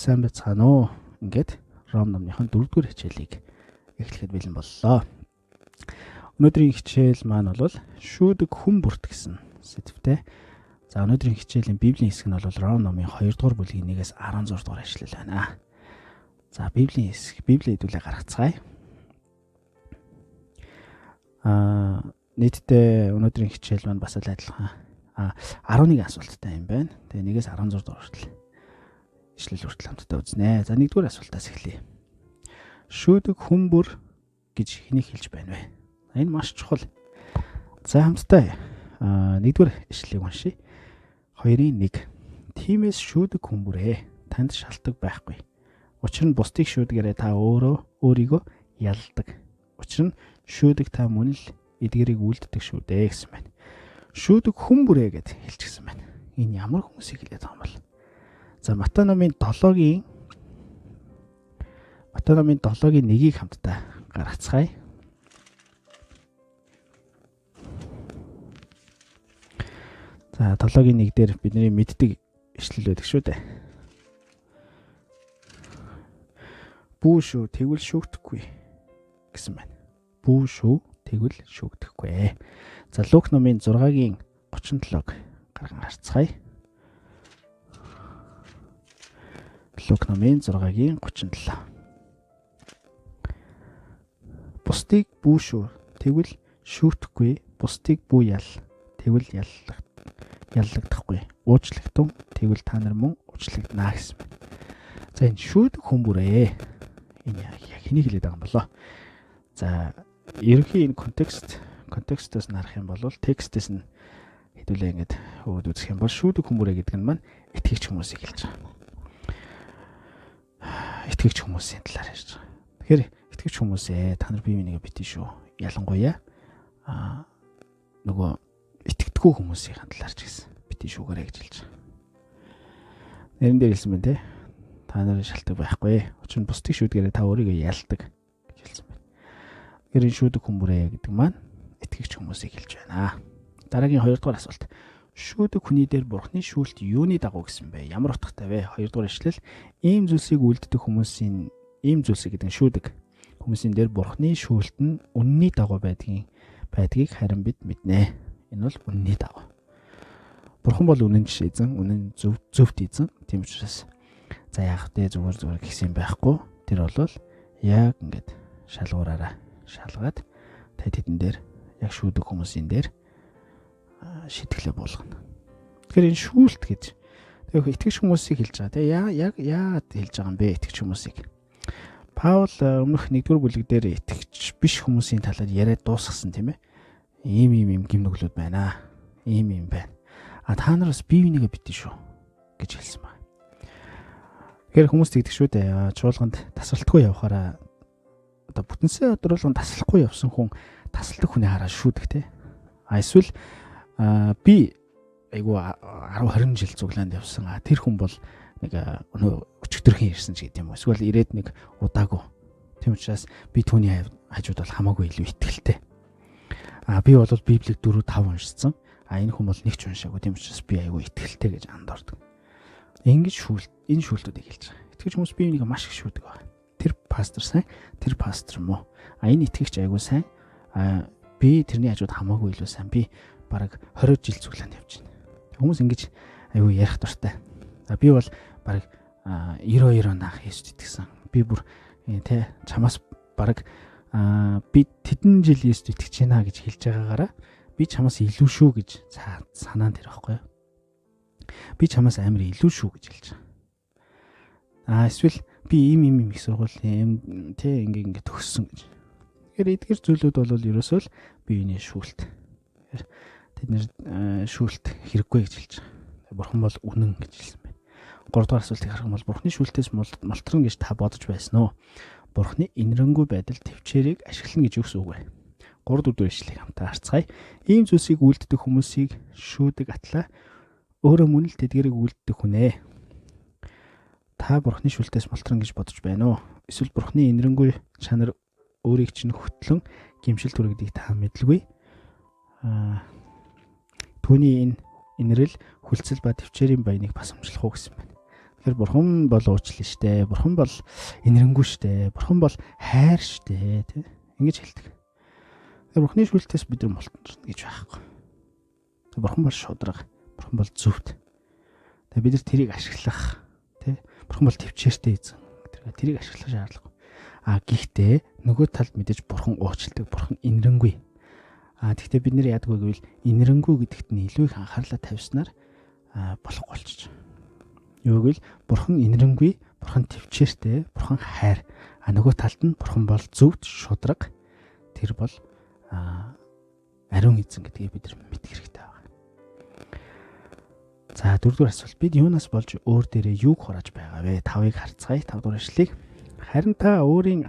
Сайн байцгаана уу? Ингээд Ром номныхон 4-р хичээлийг эхлэхэд бэлэн боллоо. Өнөөдрийн хичээл маань бол шүүдэг хүн бүрт гэсэн сэдвтэй. За өнөөдрийн хичээлийн Библийн хэсэг нь бол Ром номын 2-р бүлгийн 1-ээс 16 дугаар ишлэл байна. За Библийн хэсэг, Библийг хэдүүлээ гаргацгаая. Нийтдээ өнөөдрийн хичээл маань бас л адилхан 11 асуулттай юм байна. Тэгээ 1-ээс 16 дугаар хүртэл ишлэл хүртэл хамтдаа үзнэ. За 1-р асуултаас эхлэе. Шүүдэг хүн бүр гэж хэнийг хэлж байна вэ? Энэ маш чухал. За хамтдаа 1-р ишлэлийг уншъя. 2-1. Тиймээс шүүдэг хүн бүрээ танд шалтгаан байхгүй. Учир нь бусдыг шүүдгээрээ та өөрөө өөрийгөө ялдаг. Учир нь шүүдэг та мөн л эдгэрийг үлддэг шүү дээ гэсэн байна. Шүүдэг хүн бүрээ гэд хэлчихсэн байна. Энэ ямар хүмүүсийг хэлээд байгаа юм бол? За Матай номын 7-гийн 1-ийг хамтдаа гаргацгаая. За 7-гийн 1 дээр бидний мэддэг ишлэл байдаг шүү дээ. Бүү шүү тэгвэл шүүгдэхгүй гэсэн байна. Бүү шүү тэгвэл шүүгдэхгүй. За Лук номын 6-гийн 37-г гарган харцгаая. Лук номын 6-гийн 37. Бусдыг бүү шүү тэгвэл шүүгдэхгүй, бусдыг бүү ял тэгвэл яллагдахгүй. Уучлагдсан тэгвэл та нар мөн уучлагдана гэсэн байна. За энэ шүүдэг хүн бүрээ. Энэ яг хэнийг хэлээд байгаа юм болоо? За ерөнхий энэ контекстоос нь харах юм бол текстээс нь хэдүүлээ ингээд өөд үзэх юм бол шүүдэг хүн бүрээ гэдэг нь маань итгэгч хүмүүсийг хэлж байгаа. Итгэгч хүмүүсийн талаар ярьж байгаа. Тэгэхээр итгэгч хүмүүсээ та нар бие биенийгээ битгий шүү. Ялангуяа нөгөө итгэдэггүй хүмүүсийн талаар ч гэсэн битгий шүүгээрэй гэж хэлж байгаа. Нэрэн дээр хэлсэн байна те. Та нарын шалтгаан байхгүй. Учир нь бусдыг шүүдгээрээ та өөрийгөө ялдаг гэж хэлсэн байна. Тэгэхээр энэ шүүдэг хүн бүрээ гэдэг маань итгэгч хүмүүсийг хэлж байна. Дараагийн 2-р асуулт. Шүүдэг хүний дээр Бурхны шүүлт юуны дагуу гэсэн бэ? Ямар утгатай вэ? 2-р ишлэл. Ийм зүйлсийг үлддэг хүмүүсийн ийм зүйлсийг гэдэг нь шүүдэг хүмүүсийн дээр Бурхны шүүлт нь үнний дагуу байдгийг харин бид мэднэ. Энэ бол үнний дагуу. Бурхан бол үнэн жишээ эзэн, үнэн зөвхт эзэн. Тийм учраас за яах вэ? Зүгээр гэсэн юм байхгүй. Тэр бол яг ингээд шалгуураараа шалгаад тэдэн дээр яг шүүдэг хүмүүсийн дээр шитгэлээ буулгана. Тэгэхээр энэ шүүлт гэж тэг итгэгч хүмүүсийг хэлж байгаа. Тэг яг яагаад хэлж байгаа юм бэ итгэгч хүмүүсийг? Паул өмнөх 1-р бүлэг дээр итгэгч биш хүмүүсийн талаар яриад дуусгасан тийм ээ. Ийм ийм ийм гим нүглүүд байна. Ийм ийм байна. А та нар бас бие бинийгээ битгий шүү гэж хэлсэн байна. Тэгэхээр хүмүүс тэгдэг шүү дээ. Чуулганд тасралтгүй явахаараа одоо бүтэнсээ өдрөлгөн таслахгүй явсан хүн тасалдаг хүний хараа шүүдэг те. А эсвэл би айгу 10 20 жил цуглаанд явсан. А тэр хүн бол нэг өчигдөрхөн ирсэн ч гэдэг юм уу. Эсвэл ирээд нэг удаагүй. Тийм учраас би түүний хажууд бол хамаагүй илүү итгэлтэй. А би бол Библийг 4 5 уншсан. А энэ хүн бол нэг ч уншаагүй. Тийм учраас би айгу итгэлтэй гэж андуурдаг. Ингэж энэ шүүлтүүдийг хэлж байгаа. Итгэж хүмүүс би энийг маш их шүүдэг байна. Тэр пастор сайн, тэр пастор муу. А энэ итгэгч айгуу сайн. А би тэрний хажууд хамаагүй илүү сайн. Би бараг 20 жил цуглаанд явж байна. Хүмүүс ингэж айгуу ярих дуртай. За би бол бараг 92 онд анх Есүст итгэсэн. Би бүр тэ чамаас бараг би тэдэн жил Есүст итгэж байна гэж хэлж байгаагаараа би чамаас илүү шүү гэж санаанд тэр байхгүй юу? Би чамаас амар илүү шүү гэж хэлж байгаа. А эсвэл би ийм ийм их сургуулийн юм тэ ингээ төгссөн гэж. Тэгэхээр эдгэр зүйлүүд бол ерөөсөө л биений шүүлт. Тэд нэр шүүлт хэрэггүй гэж хэлж байгаа. Бурхан бол үнэн гэж хэлсэн байна. 3 дугаар асуултыг харах юм бол Бурханы шүүлтээс мултрна гэж та бодож байсан уу? Бурханы инэрэнгүй байдал төвчээрийг ашиглана гэж юу гэсэн үг вэ? 3 4 ишлэгийг хамтаа харцгаая. Ийм зүйлсийг үлддэг хүмүүсийг шүүдэг атлаа өөрөө мөн л тэдгэрийг үлддэг хүн ээ. Та Бурхны шүлтээс мултран гэж бодож байна уу? Эсвэл Бурхны инэрэнгүй чанар өөрийг чинь хөтлөн гимшил төрөгдгийг та мэдлгүй. Түүний энэ инэрэл хүлцэл ба төвчээрийн баяныг басамжлах уу гэсэн байна. Тэгэхээр бурхан бол уучлаа штэ. Бурхан бол инэрэнгүй штэ. Бурхан бол хайр штэ, тий. Ингэж хэлдэг. Тэгэхээр бурханы шүүлтээс бид нар мултна гэж байхгүй. Бурхан бол шудраг, бурхан бол зөвхт. Тэгээ бид нар тэрийг ашиглах, тий. Бурхан бол төвчээртэй эзэн. Тэрийг ашиглах шаардлагагүй. А гэхдээ нөгөө талд мэдээж бурхан уучладаг, бурхан инэрэнгүй. А тэгвэл бид нэр яадаг вэ гэвэл инэрэнгүй гэдэгт нь илүү их анхаарлаа тавьснаар болохгүй болчих. Юу гэвэл бурхан инэрэнгүй, бурхан төвчээртэй, бурхан хайр. А нөгөө талд нь бурхан бол зөвхт, шудраг. Тэр бол ариун эзэн гэдгийг бид нар мэдэх хэрэгтэй байна. За дөрөвдүгээр асуулт. Бид юунаас болж өөр дээрээ юуг хурааж байгаа вэ? Тавыг харцгаая. Тавдугаар ишлэгийг. Харин та өөрийн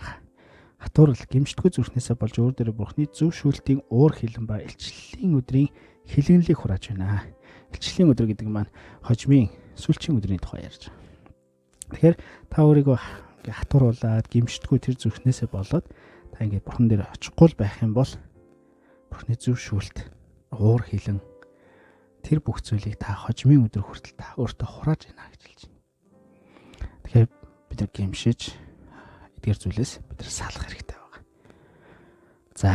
хатуурал гэмшдэггүй зүрхнээсээ болж өөр дээрээ Бурхны зөв шүүлтийн уур хилэн ба илчлэлийн өдрийн хилэнлийг хурааж байна. Илчлэлийн өдөр гэдэг маань хожмын сүүлчийн өдрийн тухай ярьж байгаа. Тэгэхээр та өөрийгөө ингээ хатууруулад гэмшдэггүй тэр зүрхнээсээ болоод та ингээ Бурхан дээр очихгүй байх юм бол Бурхны зөв шүүлт, уур хилэн тэр бүх зүйлийг та хожмын өдөр хүртэл та өөртөө хурааж байна гэж хэлж байна. Тэгэхээр бид нар гэмшиж эдгээр зүйлээс бид нар салах хэрэгтэй байна. За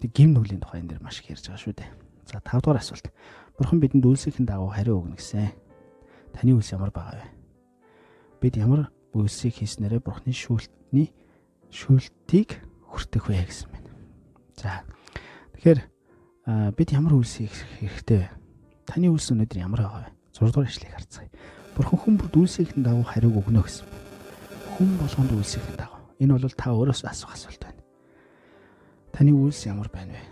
гим нүглийн тухай энэ дэр маш их ярьж байгаа шүү дээ. За 5 дугаар асуулт. Бурхан бидэнд үйлсийн дагуу хариу өгнө гэсэн. Таны үйлс ямар байгаа вэ? Бид ямар үйлсийг хийснээрээ Бурханы шүүлтний шүүлтийг хүртэх вэ гэсэн байна. За тэгэхээр бид ямар үйлс хийх хэрэгтэй вэ? Таны үйлс өнөөдөр ямар байгаа вэ? 6 дугаар ишлэгийг харцгаая. Бурхан хүн бүрд үйлсийн дагуу хариуг өгнө гэсэн. Хүн болгонд үйлсийн дагуу. Энэ бол та өөрөөс асуух асуулт байна. Таны үйлс ямар байна вэ?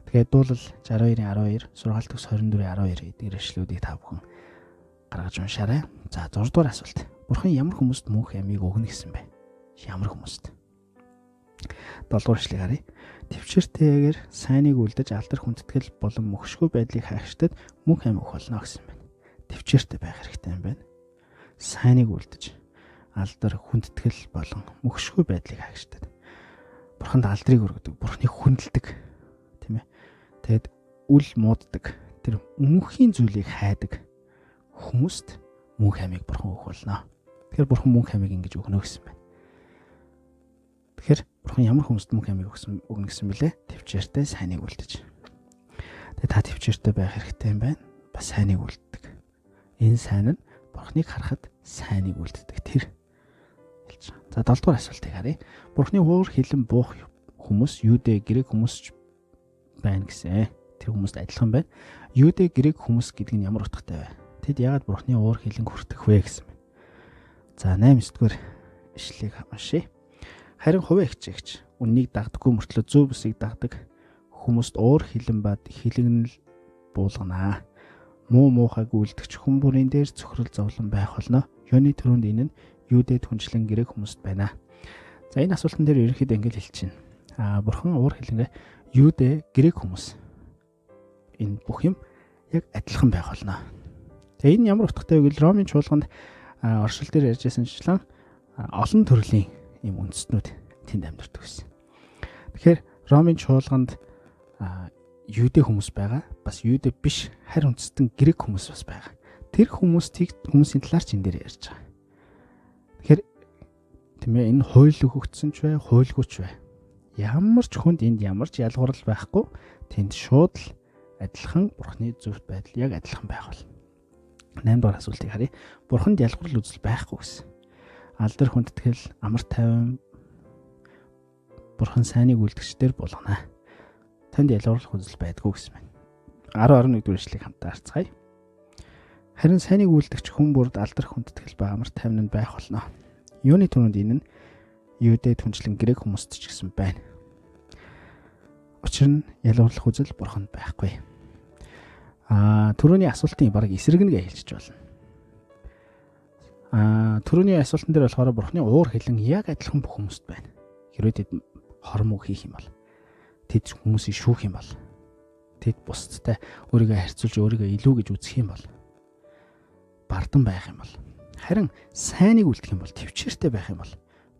Тэгээд дуулал 62-ын 12, сургаал төгс 24-ийн 12 эдгээр ишлүүдийг та бүхэн гаргаж уншаарай. За 6 дугаар асуулт. Бурхан ямар хүмүүст мөнх амийг өгнө гэсэн бэ? Ямар хүмүүст? 7 дугаар ишлэгийг харъя. Төвчээртэйгээр сайныг үлдэж алдар хүндэтгэл болон мөхшгүй байдлыг хайгчдад мөнх ам өгөх болно гэсэн байна. Төвчээртэй байх хэрэгтэй юм байна. Сайныг үлдэж алдар хүндэтгэл болон мөхшгүй байдлыг хайгчдад. Бурханд алдрыг өргөдөг, Бурханыг хүндэлдэг, тийм ээ. Тэгэд үл мууддаг, тэр мөнхийн зүйлийг хайдаг хүмүүст мөнх амийг Бурхан өгөх болно. Тэгэхээр Бурхан мөнх амийг ингэж өгнө гэсэн байна. Тэгэхээр Бурхан ямар хүмүүст мөнх амийг өгсөн өгнө гэсэн бэлээ? Төвчээртэй сайныг үлдэж. Тэгээ та төвчээртэй байх хэрэгтэй юм байна. Бас сайныг үлддэг. Энэ сайн нь Бурханыг харахад сайныг үлддэг тэр хэлж байгаа. За 7 дугаар асуултыг харъя. Бурханы уур хилэн буух хүмүүс Юудэ грек хүмүүс ч байна гэсэн. Тэр хүмүүст адилхан байна. Юудэ грек хүмүүс гэдэг нь ямар утгатай вэ? Тэд яагаад Бурханы уур хилэн хүртэх вэ гэсэн байна. За 8 9 дугаар ишлэгийг уншъя. Харин хувийн хичээгч үннийг дагдаггүй мөртлөө зөв бүсийг дагдаг хүмүүст уур хилэн бад хилэгнэл буулганаа. Муу муухайг үлдгч хүн бүрийн дээр цөхрөл зовлон байх болно. Юуны түрүүнд энэ нь Юудэд хүнчлэн грек хүмүүст байна. За энэ асуултан дээр ерөнхийдөө ингэж хэлж байна. Аа бурхан уур хилэнгээ Юудэ грек хүмүүс энэ бүх юм яг адилхан байх болно. Тэгээ энэ ямар утгатай вэ гэвэл Ромын чуулганд оршил дээр ярьж байсанчлан олон төрлийн ийм үндэстнүүд тэнд амьдардаг гэсэн. Тэгэхээр Ромын чуулганд Юудэ хүмүүс байгаа. Бас Юудэ биш харь үндэстэн грек хүмүүс бас байгаа. Тэр хүмүүстийг хүмүүсийн талаар ч энэ дээр ярьж байгаа. Тэгэхээр тийм ээ энэ хууль өгөгдсөн ч бай, хуйлгүй ч бай. Ямар ч хүнд энд ямар ч ялгуурал байхгүй. Тэнд шууд л адилхан Бурхны зөвхт байдал яг адилхан байх болно. 8 дугаар асуултыг харъя. Бурханд ялгуурал үзэл байхгүй гэсэн. Алдар хүндэтгэл, амар тайван Бурхан сайныг үлдгчдэр булгана. Танд ялгуурлах үзэл байдгүй гэсэн байна. 10 11 дугаар ишлэгийг хамтдаа харцгаая. Харин сайныг үлдгч хүн бүрд алдар хүндэтгэл ба амар тайван нь байх болно. Юуны түрүүнд энэ нь Юудэд хүнчлэн грек хүмүүст ч гэсэн байна. Учир нь ялгуурлах үзэл бурханд байхгүй. Аа түрүүний асуултын бараг эсрэг нь гэж хэлчих болно. Аа түрүүний асуултан дээр болохоор бурхны уур хилэн яг адилхан бүх хүмүүст байна. Хэрвээ тэд хормог хийх юм бол тэд хүмүүсийг шүүх юм бол тэд бусдтай өөрийгөө харьцуулж өөрийгөө илүү гэж үзэх юм бол бардан байх юм бол харин сайныг үлдэх юм бол төвчээртэй байх юм бол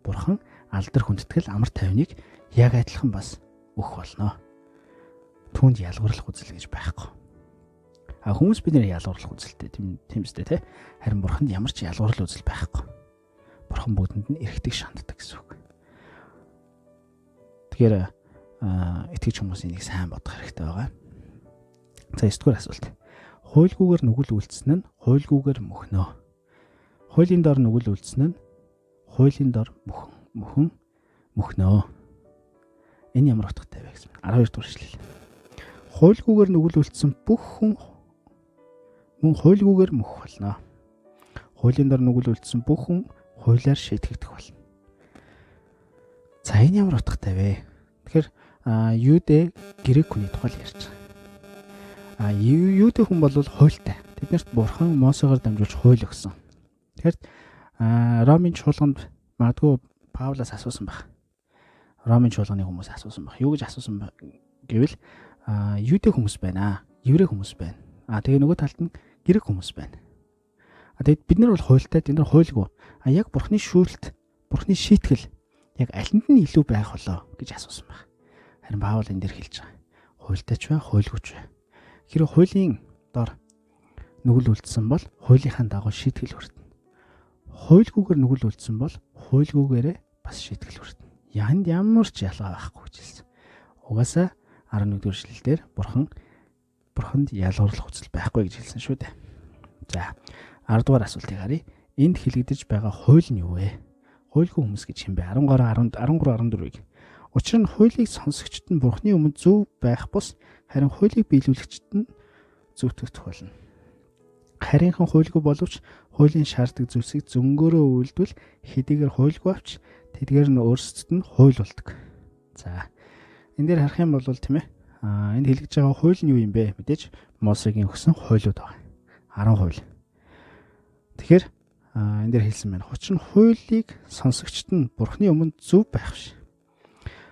бурхан алдар хүндэтгэл амар тайвныг яг адилхан бас өгөх болно. Түүнд ялгуурлах үзэл гэж байхгүй. А хүмүүс бид нэр ялгуурлах үзэлтэй тийм тийм үстэй те. Харин бурханд ямар ч ялгуурлал үзэл байхгүй. Бурхан бүгдэнд нь эрхтэг шанддаг гэсэн үг. Тэгэхээр итгэж хүмүүс энийг сайн бодох хэрэгтэй байгаа. За 9 дугаар асуулт. Хуйлгүйгээр нүгэл үйлдсэн нь хуйлгүйгээр мөхнөө. Хуулийн дор нүгэл үйлдсэн нь хуулийн дор мөхөн мөхнөө. Энэ ямар утгатай вэ гэсэн. 12 дугаар ишлэл. Хуйлгүйгээр нүгэл үйлдсэн бүх хүн мөн хуйлгүйгээр мөх болно. Хуулийн дор нүгэл үйлдсэн бүх хүн хуулиар шийтгэгдэх болно. За энэ ямар утгатай вэ? Тэгэхээр Юдэ грек хүний тухай ярьж байгаа. Юдэ хүн бол хуйлтай. Тэднэрт бурхан Мосегоор дамжуулж хууль өгсөн. Тэгэхээр Ромын чуулганд магадгүй Паулаас асуусан байх. Ромын чуулганы хүмүүс асуусан байх. Юу гэж асуусан гэвэл Юдэ хүмүүс байна. Еврей хүмүүс байна. Тэгээ нөгөө талд нь грек хүмүүс байна. Тэгээд бид нар бол хуйлтай, тэд нар хуйлгүй. Яг бурхны шүүлт, бурхны шийтгэл яг алинд нь илүү байх болоо гэж асуусан байх. Харин Паул энэ дэр хэлж байгаа. Хуйлтай ч бай, хуйлгүй ч бай. Хэрэг хуулийн дор нүгэл үлдсэн бол хуулийнхаа дагуу шийтгэл хүртэнэ. Хуйлгүйгээр нүгэл үлдсэн бол хуйлгүйгээрээ бас шийтгэл хүртэнэ. Янд ямар ч ялгаа байхгүй гэж хэлсэн. Угаасаа 11 дугаар эшлэл дээр бурханд ялгуурлах үзэл байхгүй гэж хэлсэн шүү дээ. За 10 дугаар асуултыг харъя. Энд хэлэгдэж байгаа хууль нь юу вэ? Хуйлгүй хүмүүс гэж хэм бэ? 13 13 14-ыг. Учир нь хуулийг сонсогчд нь бурхны өмнө зөв байх бус харин хуулийг биелүүлэгчд нь зөвтгөх болно. Харинхан хуйлгүй боловч хуулийн шаарддаг зүйлсийг зөнгөөрөө үйлдвэл хэдийгээр хуйлгүй авч тэдгээр нь өөрсдөд нь хууль болдог. За энэ дээр харах юм бол тийм энд хэлэгдэж байгаа хууль нь юу юм бэ? Мэдээж Мосегийн өгсөн хуулиуд байгаа. 10 хууль. Тэгэхээр энэ дээр хэлсэн байна. Учир нь хуулийг сонсогчд нь бурхны өмнө зөв байх биш.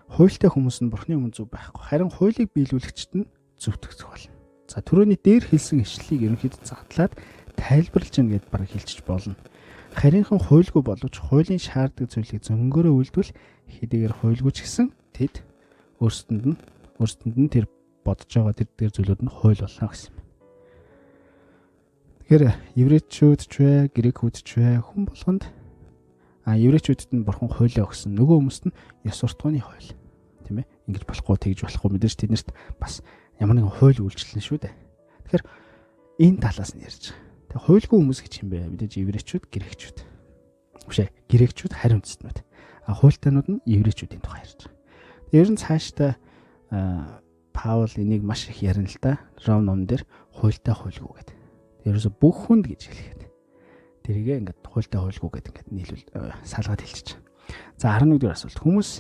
Хуйлтай хүмүүс нь бурхны өмнө зөв байхгүй. Харин хуулийг биелүүлэгчд нь зөвтгөх болно. За түрүүний дээр хэлсэн ишлэлийг ерөнхийдөө задлаад тайлбарлаж гин гэд бараг хэлчих болно. Харинхан хуйлгүй боловч хуулийн шаарддаг зүйлийг зөнгөөрөө үйлдвэл хэдийгээр хуйлгүй ч гэсэн тэд өөрсдөнд нь тэр бодож байгаа тэр дээр зүйлүүд нь хууль болно гэсэн юм. Тэгэхээр еврейчүүд ч вэ, грекүүд ч вэ хүн болгонд еврейчүүдэд нь бурхан хуулиа өгсөн. Нөгөө хүмүүст нь ёс суртахууны хууль. Тийм ээ. Ингэж болохгүй, тэгж болохгүй мэдээж тэднэрт бас ямар нэгэн хууль үйлчлэн шүү дээ. Тэгэхээр энэ талаас нь ярьж байгаа. Тэгээ хуйлгүй хүмүүс гэж юм бэ? Мэдээж еврейчүүд, грекчүүд. Биш ээ, грекчүүд харин үндэстнүүд. Хуйлтайнууд нь еврейчүүдийн тухай ярьж байгаа. Ер нь цаашдаа Паул энийг маш их ярина л да. Ром номон дээр хуйлтай хуйлгүй гэдэг. Ерөөсө бүх хүнд гэж хэлэхэд. Тэрийгээ ингээд хуйлтай хуйлгүй гэдэг ингээд нийлүүл салгаад хэлчихэж. За 11 дугаар асуулт. Хүмүүс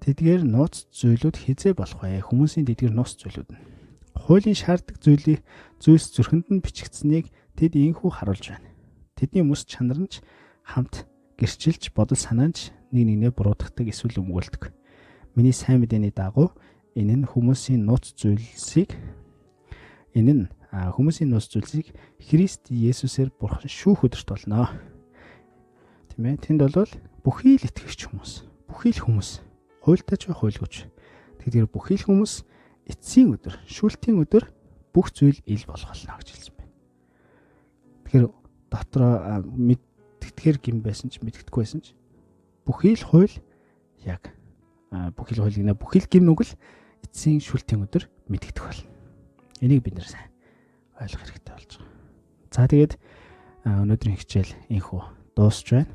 тэдгээр нууц зүйлүүд хизээ болох вэ? Хүмүүсийн тэдгээр нууц зүйлүүд нь. Хуулийн шаарддаг зүйлийг зүйлс зүрхэнд нь бичигдсэнийг тэд инхүү харуулж байна. Тэдний мэс чанар нь ч хамт гэрчилж бодол санаа нь ч нэг нэгнээ буруутгадаг эсвэл өмгөөлдөг. Миний сайн мэдээний дагуу энэ нь хүмүүсийн нууц зүйлсийг энэ нь хүмүүсийн нууц зүйлсийг Христ Есүсээр Бурхан шүүх өдөрт болно. Тийм ээ. Тэнд бол бүхий л итгэгч хүмүүс, бүхий л хүмүүс, хуйлтай ч хуйлгүй ч. Тэгэхээр бүхий л хүмүүс эцсийн өдөр, шүүлтийн өдөр бүх зүйл ил болох болно гэж хэлсэн байна. Тэгэхээр дотроо мэдтгэхээр гин байсан ч мэддэхгүй байсан ч бүхий л хууль яг бүхий л хууль гинэ бүхий л гим нүгэл эцсийн шүүлтийн өдөр мэдэгдэх болно. Энийг бид нэр сайн ойлгох хэрэгтэй болж байгаа. За тэгээд өнөөдрийн хичээл инхүү дуусч байна.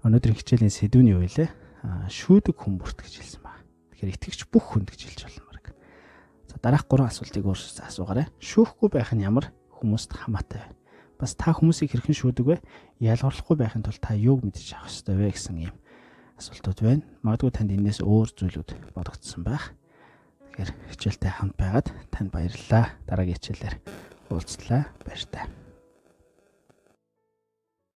Өнөөдрийн хичээлийн сэдв нь юу вэ? Шүүдэг хүн бүрт гэж хэлсэн байна. Тэгэхээр итгэгч бүх хүнд гэж хэлж болно баг. За дараах 3 асуултыг өөрсдөө асуугаарай. Шүүхгүй байх нь ямар хүмүүст хамаатай вэ? Бас та хүмүүсийг хэрхэн шүүдэг вэ? Ялгарлахгүй байхын тулд та юуг мэдэж авах ёстой вэ гэсэн ийм асуултууд байна. Магадгүй танд энэс өөр зүйлүүд бодогдсон байх. Тэгэхээр хичээлтэй хамт байгаад танд баярлалаа. Дараагийн хичээлээр уулзлаа. Баяртай.